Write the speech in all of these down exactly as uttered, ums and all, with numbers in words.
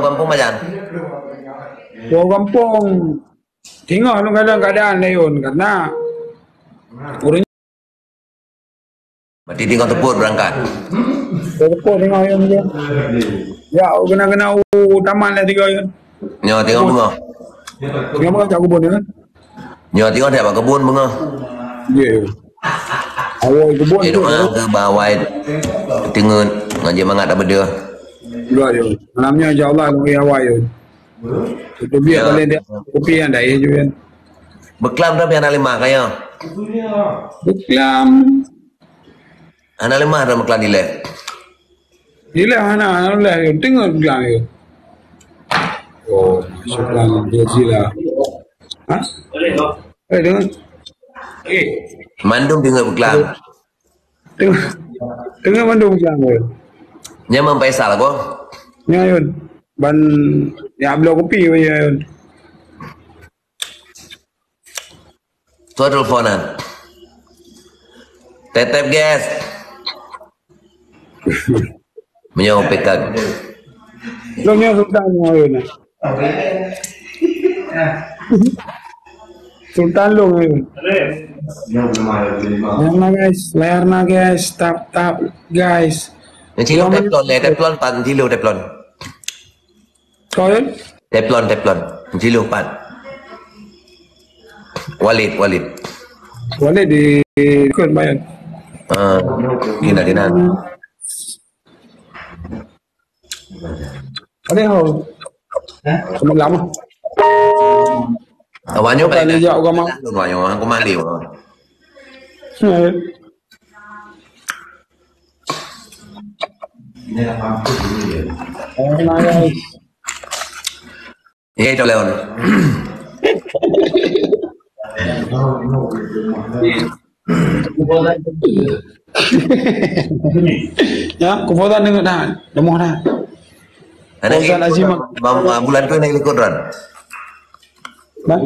Gampông pajan? Woe gampông. Singoh lôn kalon keuadaan laén, karena ureueng Berarti tinggal teupeue beurangkat. Teupeue tinggal yun je. Ya, kena-kena u taman lah tiga yun. Nyoe tinggal beungoh. Tinggal beungoh cak kebun ya. Nyoe tinggal cak bak kebun beungoh. Ya. Awai kebun. Eh, tu, doa ya. Ke bawai teungeut ngaji mangat tak beda. Ya, ya. Malam ni insya-Allah lagi awai yun. Itu biar ya. Boleh dia kopi yang dah ya, Julian. Beklam tapi anak lima kaya. Beklam. Hana leumah dah meukeulak dilèe. Dilèe hana, hana leuh, teungoh meukeulak lé. Oh, syukran jazilan. Ha? Eh, teungoh. Eh. Mandum teungoh meukeulak. Teungoh, teungoh mandum meukeulak lé. Nyan Mang Faisal ko? Nyan yun. Ban ya bloe kopi ya yun. Soe teleponan? Tetep, guys. Meunyoe P K. Lôn nyoe Sultan nyoe. Sultan lôn nyoe. Layar na, guys, layar na, guys, tap tap, guys. Yang cilok teflon, eh, teflon pan cilok teflon. Kau kan? Teflon, teflon. Cilok pan. Walid, Walid. Walid di Dukun Bayan. Ah, dina, dina. Ada hal. Sama lama. Awaknyoe kan dia jawab agama. Awaknyoe aku mandi. Eh. Eh, dah lewat. Ya, kupotan dengan dah, demoh dah. Anak Fauzan Azim. Bang, bang, bulan tu naik likot ran. Bang?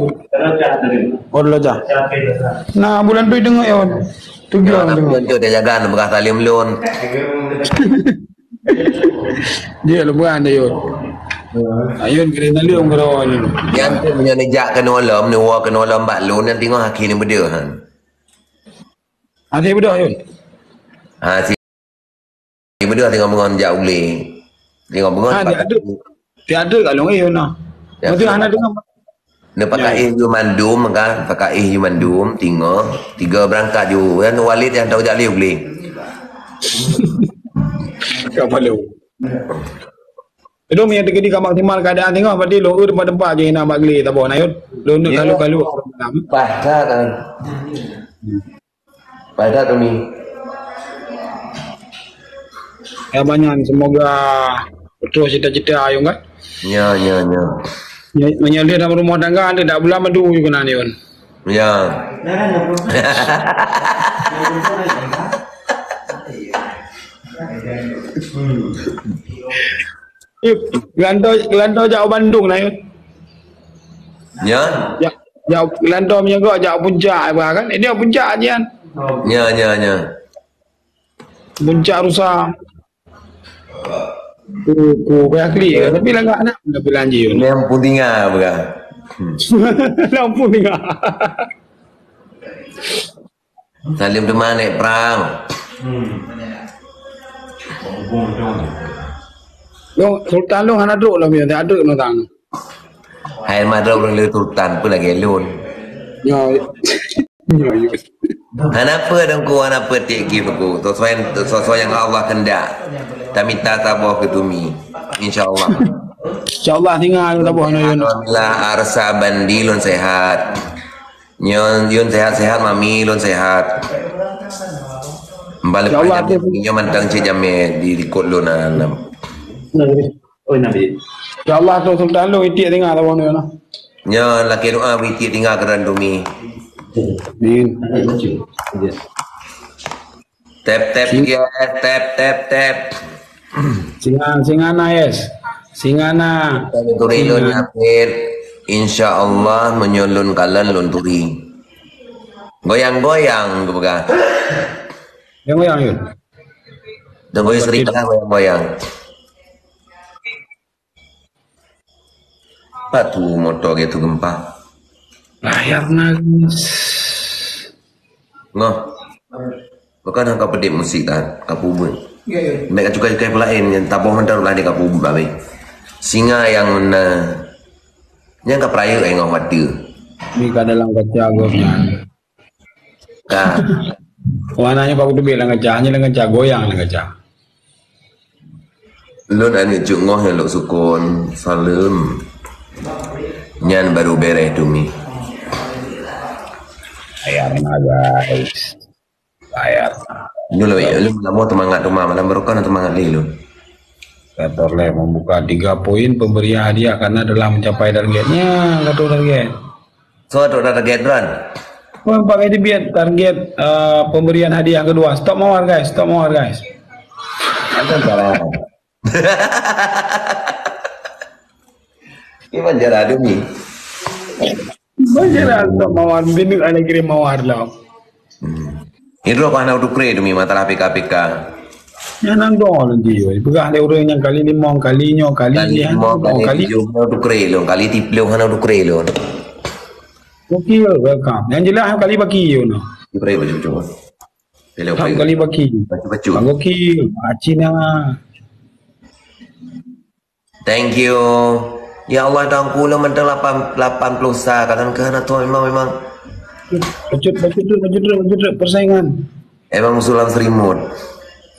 Oh, dulu aja. Nah, bulan tu dengar ya. Tu gila. Bulan tu dia jaga, bekas salim lun. Dia lebuan dia, Yun. Ayun kena nalung kena orang ni. Yang tu punya nejak kena lom, newa kena lom bak lun, yang tengok haki ni beda, han. Ada beda, Yun. Ha, si, si beda tengok mengon jak uli. Tengok mengon. Ha, dia ada. Dia ada kat lung, Yun, nah. Ya, betul, hana dengar. Neupakai ih mandum kan, pakai ih mandum, tingoh, tiga berangkat ju. Kan Walid yang tahu jak liu beli. Ka malu. Itu yang terjadi ka maksimal keadaan tingoh, berarti lo eu tempat-tempat je nak bak geli taboh na yun. Lo nak kalu-kalu. Pasal kan. Pada tu ni. Ya banyak, semoga betul cita-cita ayong kan. Ya, ya, ya. Menyalin dalam rumah tangga ada tak bulan madu juga nanti kan. Ya. Gelantau, gelantau jak Bandung na yun. Ya. Jak, jak gelantau menyegok jak puncak apa kan? Ini puncak je kan. Ya, ya, ya. Puncak rusa. Ku, ku payah klik ke? Tapi langkah anak dah belanji. Ini yang pun tinggal apa kan? Lampu tinggal. Salim teuma naik perang. Long, Sultan Long hana trok lah, dia tak ada notang. Hai madra urang le Sultan pun lagi lun. Ya. Ya, ya. Hana apa dong ku, hana apa tik ki ku. Sesuai, sesuai yang Allah kehendak. Tamita saboh ke tumi. Insyaallah. Insyaallah tinggal saboh na yun. Alhamdulillah arsa bandi lun sehat. Nyoe, yun sehat-sehat, mami lun sehat. Balik ya Allah, panjang, nyoe mantang cik jamé di likot lun alam. Nabi. Oh, Nabi. Ya Allah, tu Sultan lu itik tinggal lawan dia nah. Nyoe laki doa itik tinggal keran dumi. Amin. Tap tap guys, tap tap tap. Singa, singa na yes. Singa na. Turi lun yapit. Insya Allah meunyoe lun kalon lun turi. Goyang-goyang tu peugah. Goyang-goyang yun. Tunggu istri peugah goyang-goyang. Pat tu moto geutu geumpa. Lahir nangis. Ngoh. Bukan hangka pedit musik tan, ka peubuet. Ya, ya. Mek ka cukai-cukai peulaén nyang taboh mantong lah dia ka peubuet babe. Singa yang na, nyang ka peurayeuk ai ngoh watèe. Ni ka dalam kaca gobnyan. Ka. Warnanya Pak Kutubé lam kaca, hanya lam kaca, goyang lam kaca. Lôn aneuk cut ngoh nyang lôn sukon saleuem. Nyan baru bereh tu mi. Ayam na, guys. Ayam. Dulu ya, lôn lama teumangat teuma, malam barokah na teumangat lé lôn. Gator lé membuka tiga poin pemberian hadiah karena telah mencapai targetnya, gator target. So, tu dah target dron. Pun pakai dibiet target, eh, pemberian hadiah kedua. Stop mawar, guys. Stop mawar, guys. Ada salah. Ini banjar ada ni. Banjar ada stop mawar. Bini ada kirim mawar lah. Hmm. Idroe ka hana udukré tu mi masalah P K P K. Nyan nang dong lagi, yo. Peugah lé ureueng nyang kali limong, kali nyoe, kali Kali nyan, limong, dong kali kali. Tujoh, hana udukré lôn. Kali tiplôh, hana udukré lôn. Oke, welcome. Yang jelas kali baki, yo, no. Udukré bacut-bacut. Pelé Tam udukré. Kali baki. Bacut-bacut. Bang Gokil, Acina. Thank you. Ya Allah, Tuhanku, lôn mantong lapan, lapan puluh sa. Kadang keu hana tuan memang, memang. Bacut, bacut terus, bacut terus, bacut terus. Persaingan. Emang musuh lam selimut.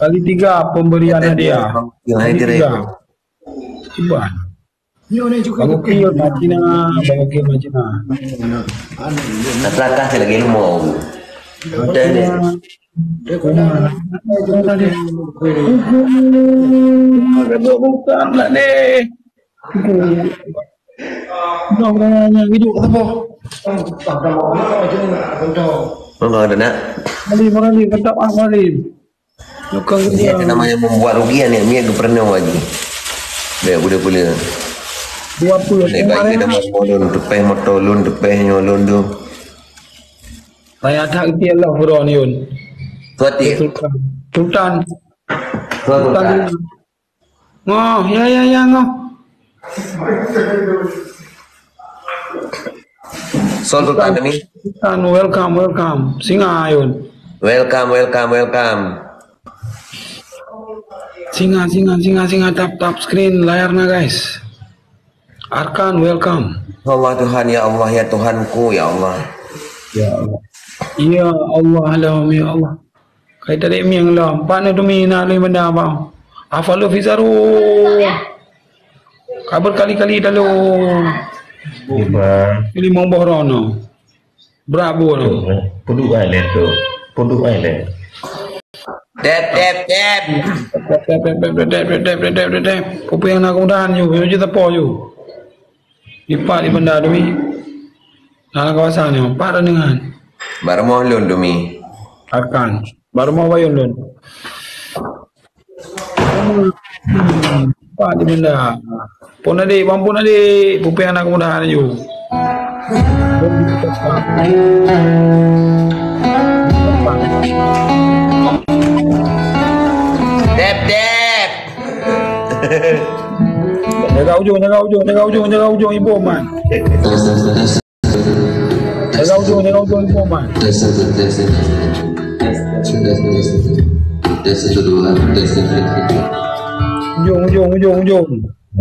Kali tiga pemberian hadiah. Kali tiga. Tiba. Bang Ukil, Acina, Bang Ukil, Acina. Masyarakat lagi ilmu. Udah ni. Udah ni. Udah ni. Udah, udah, udah, udah, udah. Mangga ada nak? Mari, mari, mantap ah, mari. Bukan dia. Ini namanya membuat rugi ni, ni gubernur lagi. Baik, boleh, boleh. Dua puluh. Baik, baik, kita mau lun, tepeh motor lun, tepeh nyo lun tu. Saya tak reti Allah Quran Yun. Suati. Sultan. Sultan. Sultan. Sultan. Ngoh, ya, ya, ya, ngoh. Sol Sultan demi. Sultan, welcome, welcome. Singa Yun. Welcome, welcome, welcome. Singa, singa, singa, singa, tap, tap screen layar na, guys. Arkan, welcome. Allah Tuhan, ya Allah, ya Tuhanku, ya Allah. Ya Allah. Ya Allah, Allahumma ya Allah. Kai tadi mieng lom, pat na tumi na lé benda bang. Afalu fisaru. Ka berkali-kali dalu. Iba. Limong boh rono. Bravo. Puduk ai lé tu. Puduk ai lé. Tep, tep, tep. Tep, tep, tep. Pupu yang nak kemudahan yu, yu je tepo yu. Ipak di benda tu mi. Dalam kawasan yu, empat dengan. Baru mau lun tu mi. Akan. Baru mau bayun lun. Pak di benda. Pun adik, ampun adik, pupih anak muda aju. Dep, dep. Jaga ujung, jaga ujung, jaga ujung, jaga ujung, ibu man. Jaga ujung, jaga ujung, ibu man. Tes satu, tes satu. Tes satu, dua, tes satu. Ujung, ujung, ujung, ujung.